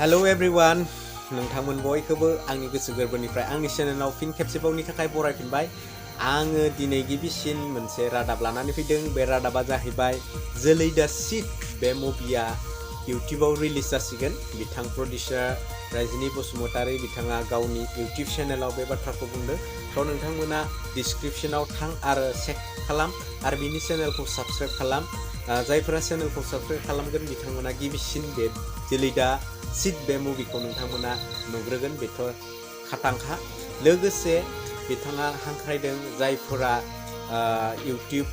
Hello everyone नोंथांमोन बयखौबो आंनि गोसो गोरबोनिफ्राय आंनि चेनेलाव फिन खेबसेबावनि थाखाय बरायफिनबाय आङो दिनै गिबिसिन मोनसे रादाब लानानै फैदों बे रादाबा जाहैबाय जोलै दा सिट बे मुभिया इउटिउबाव रिलिज जासिगोन बिथां प्रडिउसार राजिनी बसुमतारी बिथाङा गावनि इउटिउब चेनेलाव बे बाथ्राखौ बुंदों थ' नोंथांमोना डिसक्रिपशनाव थां आरो चेक खालाम आरो बिनि चेनेलखौ साबस्क्राइब खालाम जायफोरा चेनेलखौ साबस्क्राइब खालामगोन बिथांमोना गिबिसिन बे जोलै दा सिट बे मुभिखौ नोंथांमोना नुग्रोगोन बेथ' खाथांखा लोगोसे बिथाङा हांख्रायदों जायफोरा इउटिउब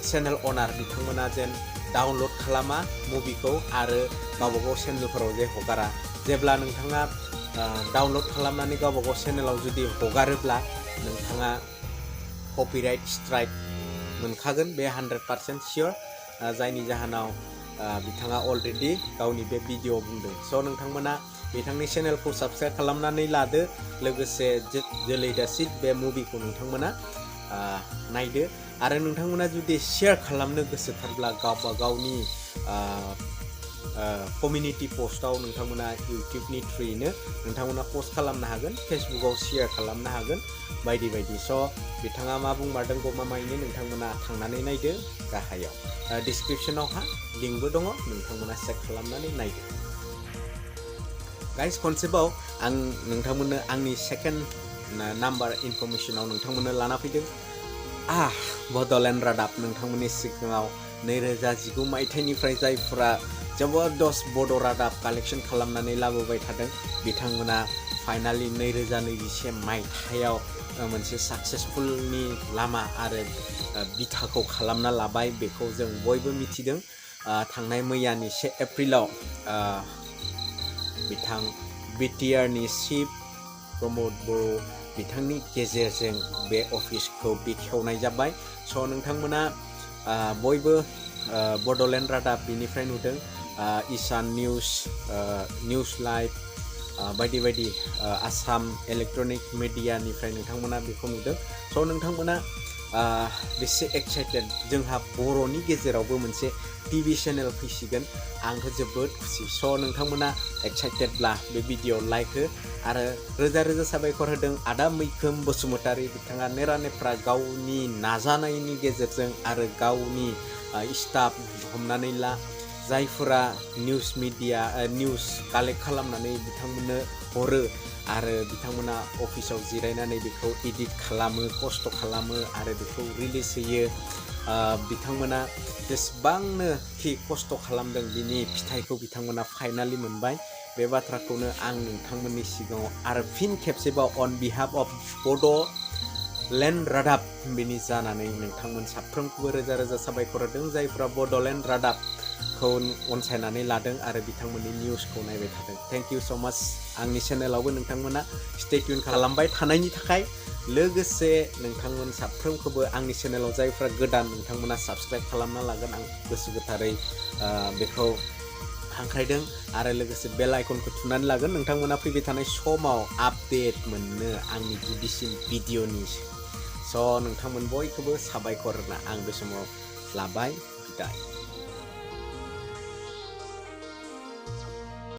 चेनेल अनार बिथांमोना जेन डाउनलड खालामा मुभिखौ आरो गावबागाव चेनेलफोराव जे हगारा जेब्ला नोंथाङा डाउनलड खालामनानै गावबागाव चेनेलाव जुदि हगारोब्ला नोंथाङा कपिराइट स्ट्राइक मोनखागोन बे 100% सियर जायनि जाहोनाव बिथाङा अलरेडि गावनि बे भिडिअ बुंदों स' नोंथांमोना बिथांनि चेनेलखौ साबस्क्राइब खालामनानै लादो लोगोसे जोलै दा सिट बे मुभिखौ नोंथांमोना नायदो आरो नोंथांमोना जुदि शेयार खालामनो गोसोथारब्ला गावबा गावनि कमिउनिटि पोस्टआव नोंथांमोना इउटिउबनि थ्रुयैनो नोंथांमोना पोस्ट खालामनो हागोन फेसबुकआव शेयार खालामनो हागोन बायदि बायदि स' बिथाङा मा बुंमारदों गमामायैनो नोंथांमोना थांनानै नायदो गाहायाव डिसक्रिपशनावहा लिंकबो दङ नोंथांमोना चेक खालामनानै नायदो गाइस कनसेप्टआव आं नोंथांमोननो आंनि सेकेन्ड नाम्बार इनफरमेसनाव नोंथांमोननो लाना फैदों बड'लेण्ड रादाब नोंथांमोननि सिगाङाव 2019 मायथाइनिफ्राय जायफोरा जबरदस्त बड' रादाब कालेक्शन खालामनानै लाबोबाय थादों बिथांमोना फाइनालि 2021 मायथाइयाव मोनसे साक्सेसफुलनि लामा आरो बिथाखौ खालामना लाबाय बेखौ जों बयबो मिथिदों थांनाय मैयानि 1 एप्रिलाव बिथां बिटिआरनि चिफ प्रमद बर' बिथांनि गेजेरजों बे अफिसखौ बेखेवनाय जाबाय स' नोंथांमोना बयबो बड'लेण्ड रादाब बिनिफ्राय नुदों इसान निउस लाइभ बायदि बायदि आसाम इलेक्ट्रनिक मिडियानिफ्राय नोंथांमोना बेखौ नुदों स' नोंथांमोना बेसे एक्साइटेड जोंहा बर'नि गेजेरावबो मोनसे टिभि चेनेल फैसिगोन आंथ' जोबोद खुसि स' नोंथांमोना एक्साइटेडब्ला बे भिडिअ लाइक हो आरो रोजा रोजा साबायखर होदों आदा मैखोम बसुमतारी बिथाङा नेरानेफ्रा गावनि नाजानायनि गेजेरजों आरो गावनि स्टाफ हमनानै ला जायफोरा निउस मिडिया निउस कालेक्ट खालामनानै बिथांमोननो हरो आरो बिथांमोना अफिसाव जिरायनानै बेखौ एडिट खालामो खस्थ' खालामो आरो बेखौ रिलिज होयो बिथांमोना जेसेबांनो खि खस्थ' खालामदों बिनि फिथाइखौ बिथांमोना फाइनालि मोनबाय बे बाथ्राखौनो आं नोंथांमोननि सिगाङाव आरो फिन खेबसेबाव अन बिहाफ अफ बड'लेण्ड रादाब बिनि जानानै नोंथांमोन साफ्रोमखौबो रोजा रोजा साबायखर होदों जायफ्रा बड'लेण्ड रादाबखौ अनसायनानै लादों आरो बिथांमोननि निउसखौ नायबाय थादों थेंक इउ स' माच आंनि चेनेलावबो नोंथांमोना स्टे टिउन खालामबाय थानायनि थाखाय लोगोसे नोंथांमोन साफ्रोमखौबो आंनि चेनेलाव जायफ्रा गोदान नोंथांमोना साबस्क्राइब खालामना लागोन आं गोसो गोथारै बेखौ हांख्रायदों आरो लोगोसे बेल आइकनखौ थुनानै लागोन नोंथांमोना फैबाय थानाय समाव आपडेट मोननो आंनि गिबिसिन भिडिअनि स' नोंथांमोन बयखौबो साबायखर होना आं बे समाव लाबाय बिदाय